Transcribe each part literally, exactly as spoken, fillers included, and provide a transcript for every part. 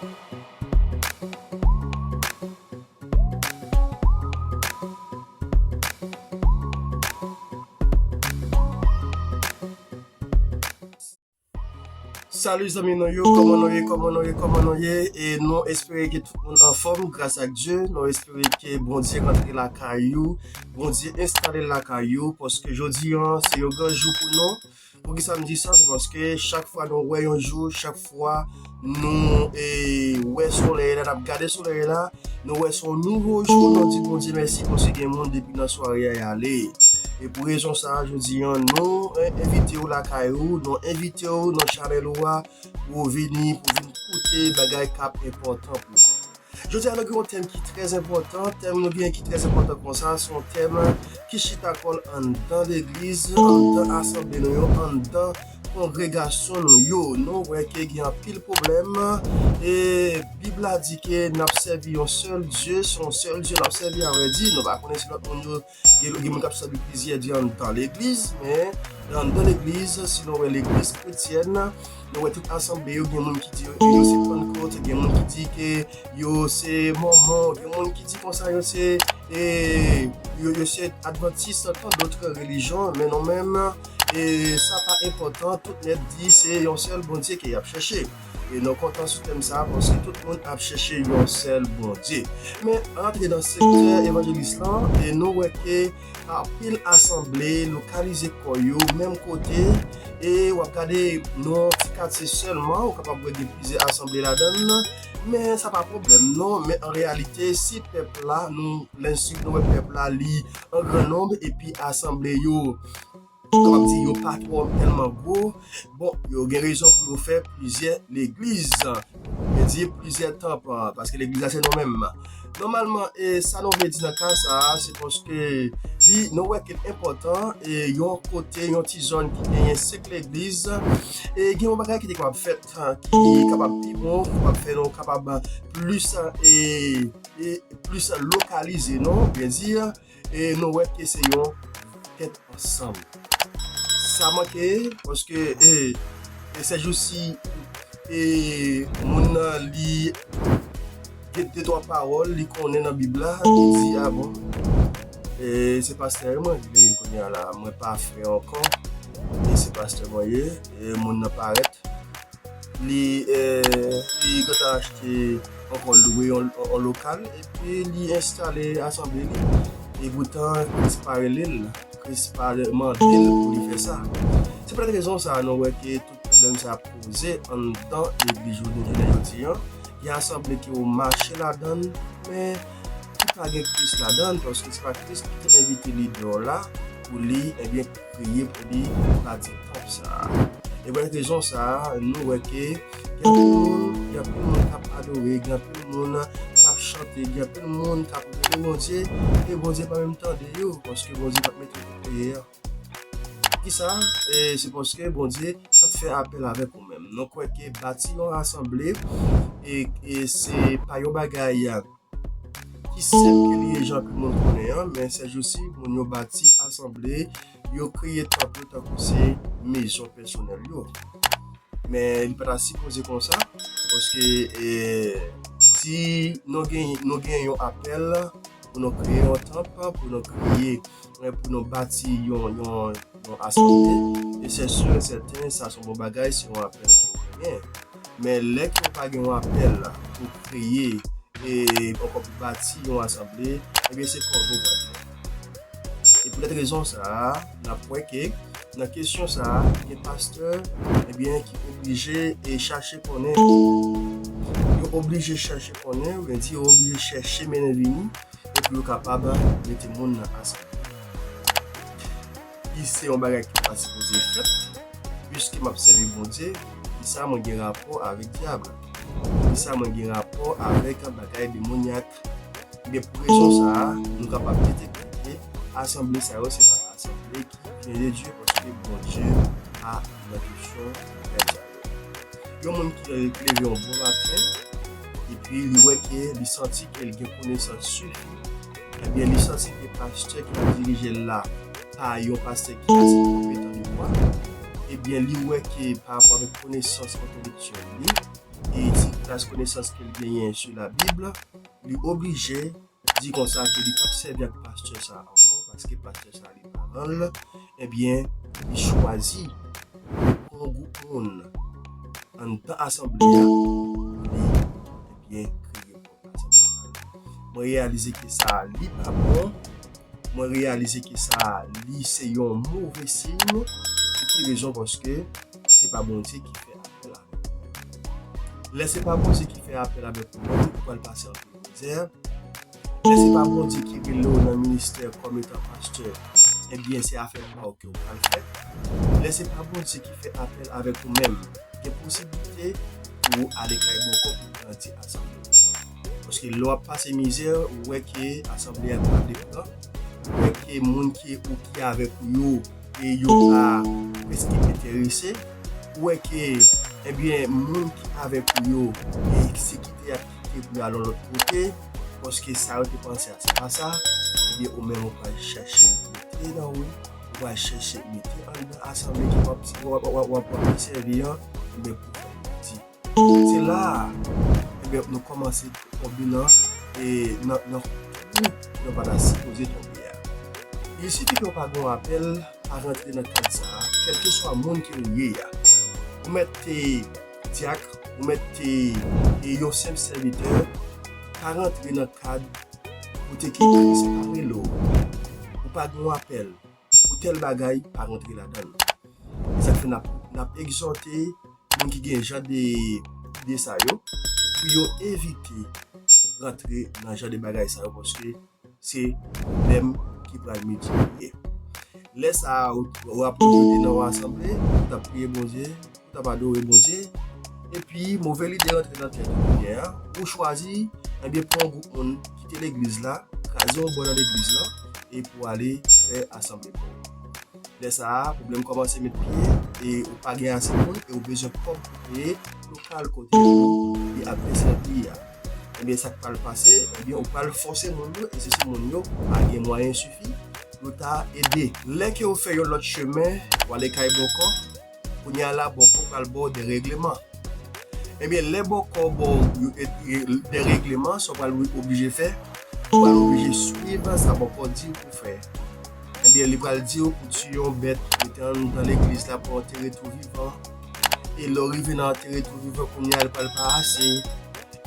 Salut zanmi nou yo, kòman nou ye, kòman nou ye, kòman nou ye? E nou espere ke tout moun anfòm, gras ak Dye. Nou espere ke Bondye rantre lakay ou, Bondye enstale l lakay ou, paske jodi an, se yon gran jou pou nou. Poukisa m di sa? Se paske chak fwa nou wè yon jou, chak fwa nou e, wè solèy la, n ap gade solèy la, nou wè se yon nouvo jou, nou di Bondye mèsi paske gen moun depi nan sware a y ale. E pou rezon sa a, jodi an, nou e, envite w lakay ou, nou envite w nan chanèl ou a, pou w vini, pou w vin koute bagay k ap enpòtan pou ou. Jodi a, nou gen yon tèm ki trè enpòtan. Tèm nou gen ki trè enpòtan konsa, se yon tèm ki chita kò l anndan legliz, anndan asanble nou yo, anndan kongregasyon nou yo. Nou wè ke gen anpil pwoblèm. E Bib la di ke n ap sèvi yon sèl Dye, se yon sèl Dye n ap sèvi, a vrè di, nou pa konnen si lòt moun yo, gen, gen moun k ap sèvi plizyè Dye anndan legliz, men anndan legliz, si nou wè legliz kretyèn, nou wè tout asanble yo, gen moun ki di yo, yo se Pannkot, gen moun ki di ke yo se Mòmon, gen moun ki di konsa yo se, e, yo, yo se Advantis, tan dòt relijyon, men nou menm, e, sa pa enpòtan, tout nèt di se yon sèl Bondye ke y ap chèche. E nou kontan sou tèm sa a, paske tout moun ap chèche yon sèl Bondye. Men, antre nan sektè evanjelis lan, e nou wè ke anpil asanble lokalize kò yo menm kote, e w ap gade nan yon ti katye sèlman, ou kapab wè gen plizyè asanble ladan l, men sa pa pwoblèm non, men an reyalite, si pèp la, nou, lè si nou wè pèp la, li an gran nonb, epi asanble yo, kapab di yo pa twò tèlman gwo, bon, yo gen rezon pou yo fè plizyè legliz. Yo di plizyè tanp, paske legliz la se nou menm. Nòmalman, e sa nou vle di nan ka sa a, se paske li, nou wè ke l enpòtan, e yon kote, yon ti zòn ki genyen senk legliz, e gen yon bagay ki te kapab fèt, ki kapab pi bon, ki kapab fè nou kapab plis, e, e plis lokalize, non, byen di, e nou wè ke se yon tèt ansanm. Sa manke, paske, e, e sèjousi, e moun nan li gen de twa pawòl li konnen nan Bib la, li di, "A bon, e se pastè mwen, li kounye a la, mwen pa frè ankò, e se pastè mwen ye." E moun nan parèt, li, e, li gentan achte, ankò lwe yon, yon lokal, epi li enstale asanble li. E poutan, Kris pa rele l, Kris pa mande l pou li fè sa. Se poutèt rezon sa a, nou wè ke tout pwoblèm sa a poze anndan legliz jounen jodi an. Gen asanble ke w mache ladan l, men ki pa gen Kris ladan l, paske se pa Kris ki te envite lidè w la pou li, ebyen, priye pou li bati tanp sa a. E pou rezon sa a, nou wè ke gen anpil moun, gen anpil moun k ap adore, gen anpil moun k ap chante, gen anpil moun k ap rele Bondye, e Bondye pa menm tande yo, paske Bondye pa t mete yo pou priye a. Poukisa? E se paske Bondye pa t fè apèl avèk ou menm. Nou kwè ke bati yon asanble, e, e se pa yon bagay ki senp ke li ye jan anpil moun konnen an, men sèjousi, moun yo bati asanble, yo kreye tanp yo tankou se mezon pèsonèl yo. Men li pa ta sipoze konsa, paske, e, si nou gen, nou gen yon apèl pou nou kreye yon tanp, pou nou kreye, pou nou bati yon, yon, yon asanble, e se si e sèten, sa se yon bon bagay, se yon apèl ke nou genyen. Men lè ke w pa gen yon apèl pou kreye e ankò pou bati yon asanble, ebyen, se kòve w pral fè. E poutèt rezon sa a, n ap wè ke nan kesyon sa a, gen pastè, ebyen, ki oblije e chache konnen. Yo oblije chache konnen, oubyen di yo oblije chèche mennen vini, e pou yo kapab mete moun nan asanble. Ki se yon bagay ki pa sipoze fèt, piske m ap sèvi Bondye, poukisa mwen gen rapò avèk dyab? Poukisa mwen gen rapò avèk bagay demonyak? Ebyen, pou rezon sa a, nou kapab detekte ke asanble sa yo se pa asanble ki vyen de Dye, paske Bondye pa nan kesyon bagay sa yo. Yon moun ki, ki leve yon bon maten, epi li wè ke li santi ke li gen konesans sifi, ebyen, li santi ke pastè ki ap dirije l la pa yon pastè ki ase konpetan de bwa, ebyen, li wè ke pa rapò avèk konesans entèlektyèl li, e di, Konesans ke l genyen sou Labib, li oblije di konsa ke li p ap sèvi ak pastè sa a ankò, paske pastè sa a li paran l, ebyen, li chwazi pran gwoup moun anndan asanble a pou li, ebyen, kreye pwòp asanble pa l. Mwen reyalize ke sa a li pa bon, mwen reyalize ke sa a li se yon move siy. Pou ki rezon? Paske se pa Bondye ki fè apèl avè w. Lè se pa Bondye ki fè apèl avèk ou menm, ou pral pase anpil mizè. Lè se pa Bondye ki rele w nan ministè kòm etan pastè, ebyen, se afè pa w ke w pral fè. Lè se pa Bondye ki fè apèl avèk ou menm, gen posiblite pou w ale kay bòkò pou w grandi asanble. Paske lè w ap pase mizè, ou wè ke asanble a pa vle pran, ou wè ke moun ki, ou ki avèk ou yo, e yo pa prèske enterese, ou wè ke, ebyen, moun ki avèk ou yo, e se kite y ap kite pou y al yon lòt kote, paske sa yo te panse a, se pa sa, ebyen, ou menm ou pral chèche mete nan ou, ou pral chèche mete anndan asanble ke w ap, w ap, w ap, w ap, w ap sèvi an, ebyen, pou fè piti. Se la a, ebyen, nou kòmanse tonbe nan, e, nan, nan twou nou pa ta sipoze tonbe a. Il sifi ke w pa gen yon apèl, pa rantre nan kad sa a, kèlkeswa moun ke w ye a. Ou mèt te dyak, ou mèt te, e, yon senp sèvitè, pa rantre nan kad kote ke Kris pa rele w. Ou pa gen yon apèl pou tèl bagay, pa rantre ladan l. E sa k fè n ap, n ap egzòte moun ki gen jan de ide sa yo, pou yo evite rantre nan jan de bagay sa yo, paske se pwoblèm ki pral miltipliye. Lè sa a, w, w ap rete nan yon asanble, ou t ap priye Bondye, ou t ap adore Bondye, epi move lide rantre nan tèt ou kounye a, ou chwazi, ebyen, pran yon gwoup moun, kite legliz la, kraze yon bò nan legliz la, e pou ale fè asanble pa w. Lè sa a, pwoblèm kòmanse met pye, e ou pa gen ase moun, e ou bezwen kòb pou peye lokal kote pou li ap fè sèvi a. Ebyen, sa k pral pase, ebyen, ou pral fòse moun yo, e se sou moun yo pa gen mwayen sifi, yo ta ede. Lè ke ou fè yon lòt chemen, ou ale kay bòkò, kounye a la, bòkò pral ba w de regleman. Ebyen, lè bòkò ba w, e, e, de regleman, sa w pral oblije fè, ou pral oblije swiv sa bòkò di w pou fè. Ebyen, li pral di w pou tiye yon bèt, mete anndan legliz la pou antere tou vivan. E lè w rive nan antere tou vivan, kounye a, li pral pa ase.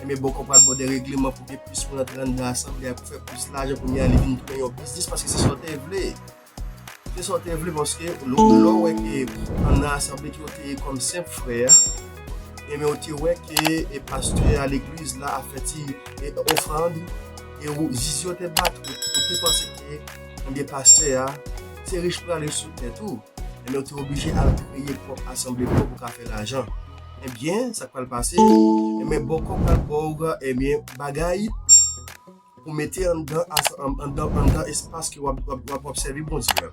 Ebyen, bòkò pral ba w de regleman pou gen plis moun antre anndan asanble a, pou fè plis lajan, kounye a, li vin tounen yon biznis, paske se sa w te vle. Se sa w te vle, paske lè, lè w wè ke anndan asanble ke w te ye kòm senp frè, ebyen, w te wè ke, e, pastè a legliz la ap fè ti, e, ofrann, e ou, zizi w te bat, ou, ou te panse ke, ebyen, pastè a, se rich prale sou tèt ou, ebyen, w te oblije al kreye pwòp asanble pa w pou ka fè lajan. Ebyen, sa k pral pase? Ebyen, bòkò pral ba w, ebyen, bagay pou mete anndan, anndan, anndan espas ke w ap, w ap, w ap, w ap sèvi Bondye a.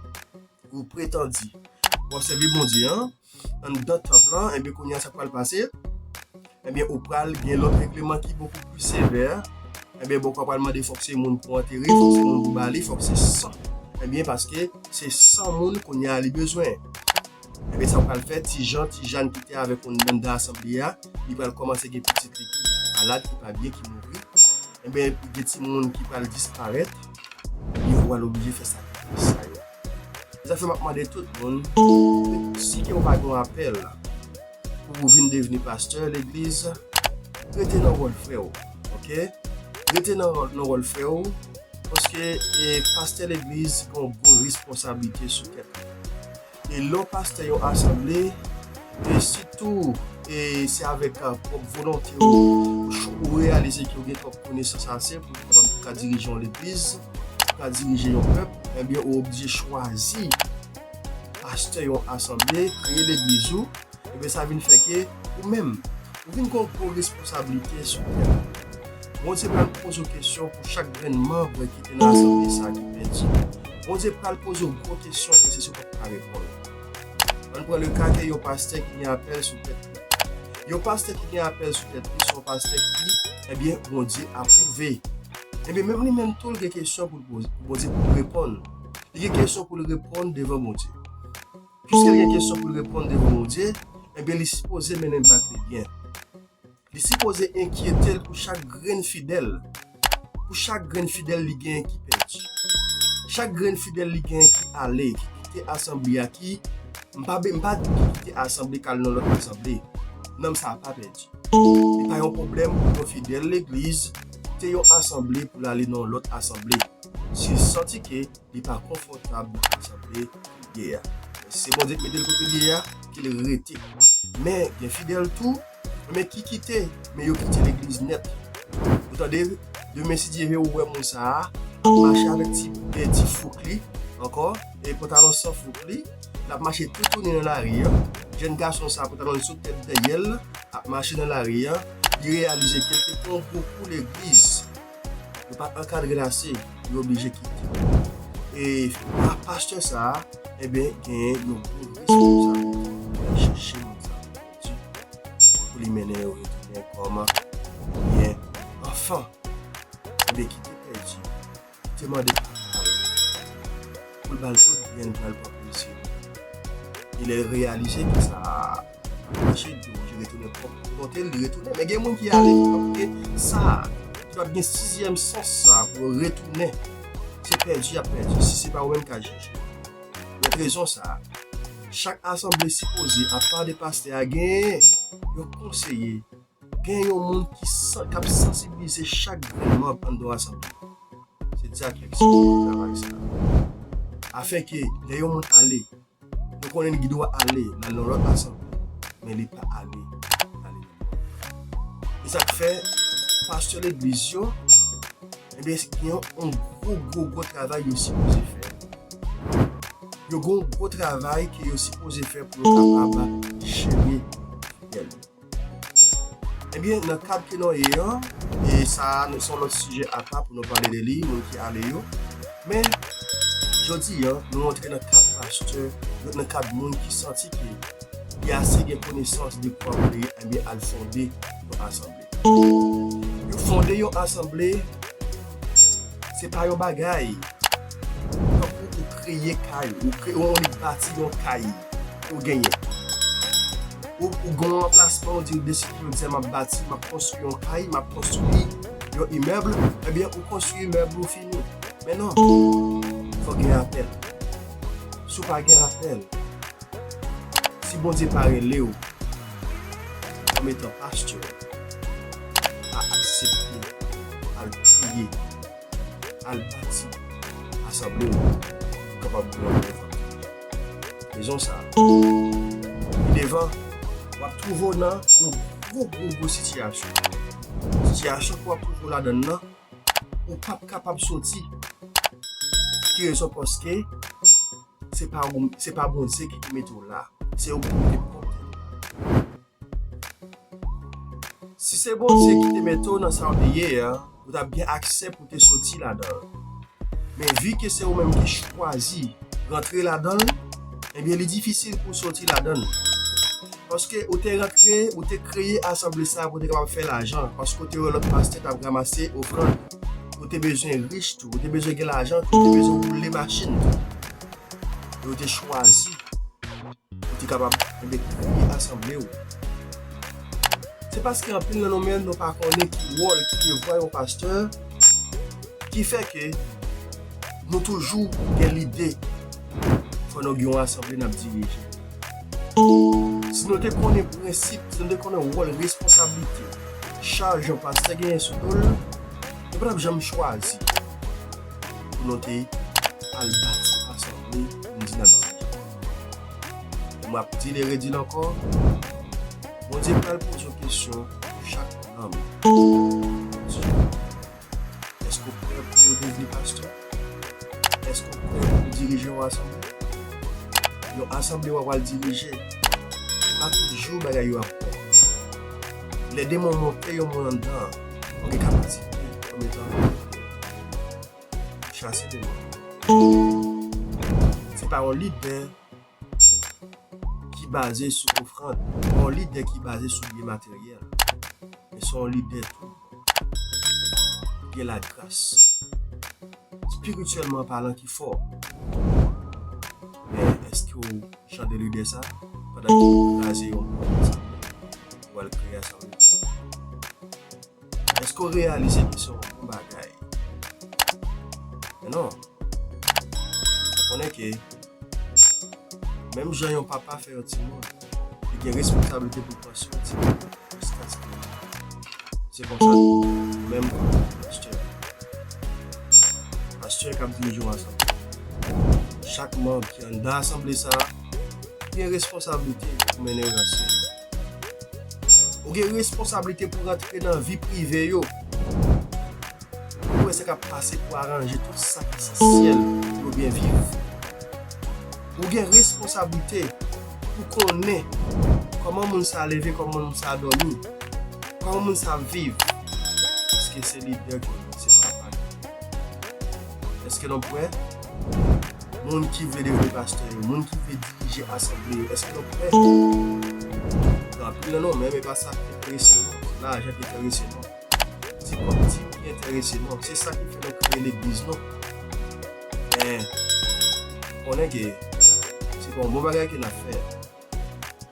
Ou pretandi w ap sèvi Bondye an, anndan tanp lan, ebyen, kounye a, sa k pral pase? Ebyen, ou pral gen lòt regleman ki bokou pli sevè. Ebyen, bòkò pral mande fòk se moun pou antere, fòk se moun pou ba li, fòk se san. Ebyen, paske se san moun kounye a li bezwen. Ebyen, sa pral fè ti Jan, ti Jan ki te avèk ou anndan asanble a, li pral kòmanse gen pitit li ki malad, ki pa byen, ki mouri. Ebyen, gen timoun ki pral disparèt. Ebyen, ou pral oblije fè sakrifis sa yo. Se sa fè m ap mande tout moun, si ke w pa gen yon apèl pou w vin devni pastè legliz, rete nan wòl frè w, oke? Rete nan wòl, nan wòl frè w, paske, e, pastè legliz gen yon gwo responsablite sou tèt li. E lè w pastè yon asanble, e sitou, e se avèk, a, pwòp volonte w, ou reyalize ke w gen twòp konesans ase pou w kapab ka dirije yon legliz, pou w ka dirije yon pèp, ebyen, ou oblije chwazi pastè yon asanble, kreye legliz ou, ebyen, sa vin fè ke ou menm, ou vin gen yon gwo responsablite sou tèt ou. Bondye pral poze w kesyon pou chak grenn manm ki te nan asanble sa a ki pèdi. Bondye pral poze w gwo kesyon e se sou w k ap ka reponn. Ann pran le ka ke yon pastè ki gen apèl sou tèt li. Yon pastè ki gen apèl sou tèt li, se yon pastè ki, ebyen, Bondye apwouve. Ebyen, menm li menm tou, l gen kesyon pou l poze, pou Bondye pou l reponn. Li gen kesyon pou l reponn devan Bondye. Piske l gen kesyon pou l reponn devan Bondye, ebyen, li sipoze mennen bak li byen. Li sipoze enkyete l pou chak grenn fidèl. Pou chak grenn fidèl li genyen ki pèdi. Chak grenn fidèl li genyen ki ale, ki kite asanble a, ki, m pa, m pa di ki kite asanble k al nan lòt asanble. Nanm sa a pa pèdi. Li pa yon pwoblèm pou yon fidèl legliz kite yon asanble pou l ale nan yon lòt asanble. Si l santi ke li pa konfòtab nan asanble li ye a. Men si se Bondye ki mete l kote li ye a, ke l rete. Men gen fidèl tou, men ki kite, men yo kite legliz nèt. Ou tande, demen si Dye vle ou wè moun sa a, ap mache avèk ti, eh, ti fouk li, ankò, e pantalon san fouk li, l ap mache toutouni nan lari a. Jèn gason sa a, pantalon l sou tèt dèyè l, ap mache nan lari a, li reyalize ke l te pran yon gwo kou legliz. Yo pa t ankadre l ase, yo oblije kite. E pa, pastè sa a, ebyen, genyen yon gwo responsablite pou l al chèche moun sa a pou pèdi, pou li mennen yo retounen kòm byen anfan. Ebyen, ki te pèdi, ki te mande papa l pou l ba l tout byen l, pou l pran plezi. E lè l reyalize ke sa mache, li oblije retounen pran volonte l, li retounen. Men gen moun ki ale, ki p ap gen sa, ki p ap gen sizyèm sans sa pou yo retounen. Se pèdi y ap pèdi, si se pa ou menm k al chèche. Pou rezon sa a, chak asanble sipoze, apa de pastè a, genyen yon konseye, gen yon moun ki san-, k ap sansibilize chak grenn manm anndan yon asanble. Se dyak yo ki sipoze travay sa a. Afenke lè yon moun ale, nou konnen li gen dwa ale, l al nan lòt asanble, men li pa ale, ale nan lòt. E sa k fè pastè legliz yo, ebyen, gen yon, yon gwo, gwo, gwo travay yo sipoze fè. Yo gen yon gwo travay ke yo sipoze fè pou yo kapab jere fidèl yo. Ebyen, nan kad ke nou ye an, e sa a, se yon lòt sijè apa pou nou pale de li, moun ki ale yo. Men, jodi a, nou antre nan kad pastè, nan kad moun ki santi ke li ase gen konesans de kwa pou li, ebyen, al fonde yon asanble. Yo fonde yon asanble, se pa yon bagay tankou ou kreye kay, ou kre-, ou annik bati yon kay, ou genyen. Ou, ou gen yon anplasman, ou di, "Depi jodi a, m ap bati, m ap konstwi yon kay, m ap konstwi yon imèb." Ebyen, ou konstwi imèb ou, fini. Men non, fò gen apèl. Si w pa gen apèl, si Bondye pa rele w kòm etan pastè, pa aksepte al priye, al bati asanble w pou kapab gen yon evanjil. Rezon sa a, pi devan, w ap twouve w nan yon gwo, gwo, gwo sitiyasyon. Sitiyasyon ke w ap twouve w ladan l nan, ou p ap kapab soti. Ki rezon? Paske se pa ou, se pa Bondye ki te mete w la. Se ou ki mete pwòp tèt ou. Si se Bondye ki te mete w nan sa w te ye a, ou t ap gen aksè pou w te soti ladan l. Men vi ke se ou menm ki chwazi rantre ladan l, ebyen, li difisil pou w soti ladan l. Paske ou te rantre, ou te kreye asanble sa a pou w te kapab fè lajan, paske ou te wè lòt pastè t ap ranmase ofrann. Ou te bezwen rich tou, ou te bezwen gen lajan tou, ou te bezwen woule machin tou. E ou te chwazi pou te kapab, enben, kreye asanble w. Se paske anpil nan nou menm, nou pa konnen ki wòl, ki devwa yon pastè, ki fè ke nou toujou gen lide fò nou gen yon asanble n ap dirije. Si nou te konnen prensip, si nou te konnen wòl, responsablite, chaj yon pastè genyen sou do l, nou pa t ap janm chwazi pou nou te al bati asanble pou n di n ap dirije. E m ap di l e redi l ankò, Bondye pral poze w kesyon pou chak nanm. Èske w prè pou w devni pastè? Èske w prè pou w dirije yon asanble? Yon asanble w ap al dirije, se pa toujou bagay yo ap bon. Lè demon monte yon moun anndan, ou gen kapasite kòm etan chase demon. Se pa yon lidè ki baze sou ofrann, pa yon lidè ki baze sou byen materyèl, men se yon lidè tou ki gen lagras. Espirityèlman palan ki fò. Men èske w jan de lidè sa, pandan ke w kraze yon moun konsa, w al kreye asanble? Èske w reyalize ke se yon bon bagay? Men non. Ou konnen ke menm jan yon papa fè yon timoun, li gen responsablite pou l pran swen yon timoun jiskaske se konsa menm pastè. Pastè k ap dirije yon asanble. Chak manm ki anndan asanble sa a gen responsablite pou mennen yon asanble. Ou gen responsablite pou rantre nan vi prive yo. Pou wè sa k ap pase pou aranje tout sa k esansyèl pou yo byen viv. Ou gen responsablite pou konnen kòman moun sa leve, kòman moun sa dòmi, kòman moun sa viv. Paske se lidè ke w ye, se papa yo. Èske nou prè? Moun ki vle devni pastè yo, moun ki vle dirije asanble yo, èske nou prè? Gen anpil nan nou, men e pa sa ki enterese nou. Lajan ki enterese nou. Se kòb ti ki enterese nou. Se sa ki fè nou kreye legliz nou. Men, konnen ke se pa yon bon bagay ke n ap fè.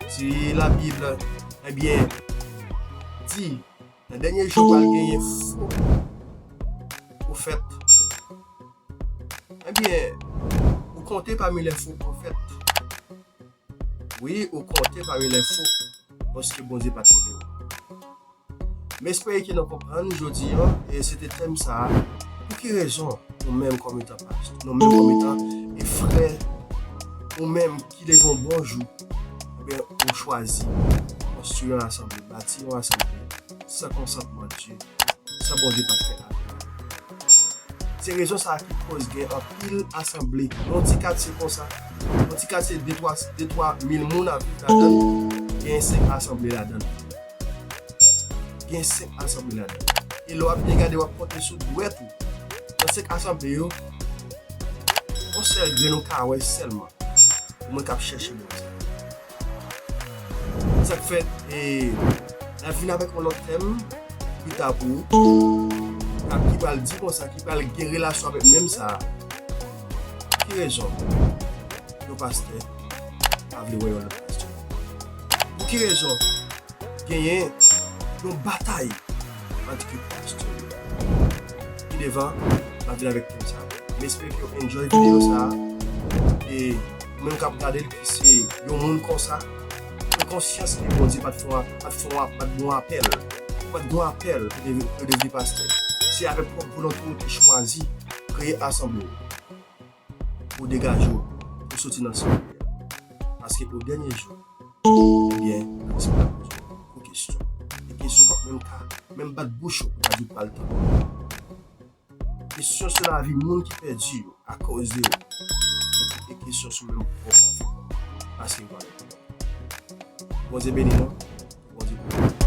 Si Labib, ebyen, di, nan dènye jou, pral genyen fo pwofèt. Ebyen, ou konte pami lè fo pwofèt. Wi, ou konte pami lè fo, paske Bondye pa t rele w. M espere ke nou konprann jodi a, e se te tèm sa a. Pou ki rezon nou menm kòm etan pastè, nou menm kòm etan e frè, ou menm ki leve yon bon jou, ebyen, ou chwazi konstwi yon asanble, bati yon asanble, san konsantman Dye, san Bondye pa t fè avel. Se rezon sa a ki koz gen anpil asanble. Yon ti katye konsa, yon ti katye de twa, de twa mil moun ap viv ladan l, gen senk asanble ladan l. Gen senk asanble ladan l. E lè w ap byen gade, w ap konte sou dwèt ou. Nan senk asanble yo, yon sèl grenn ou ka wè sèlman. Pou moun k ap chèche Bondye. Sa k fè, e, n ap vin avèk yon lòt tèm pita pou ou, k ap, ki pral di konsa, ki pral gen relasyon avèk menm sa a. Pou ki rezon yon pastè pa vle wè yon lòt pastè? Pou ki rezon genyen yon batay ant ki pastè yo? Pi devan, m ap vin avèk tèm sa a. M espere ke w enjoy videyo sa a. E ou menm k ap gade l, ki se yon moun konsa, pran konsyans ke Bondye pa t fè w, pa t fè w, pa t gen yon apèl. Pa t gen yon apèl pou de-, pou devni pastè. Se avèk pwòp volonte w te chwazi kreye asanble w, pou degaje w, pou soti nan sanble a. Paske o dènye jou, ebyen, Kris pral poze w yon kesyon. E kesyon w p ap menm ka, menm bat bouch ou pou ta di w pral tande. Kesyon sou lavi moun ki pèdi yo akoz de ou. E kesyon sou menm pwòp vi w. Paske w pa Bondye beni nou. Bondye beni nou.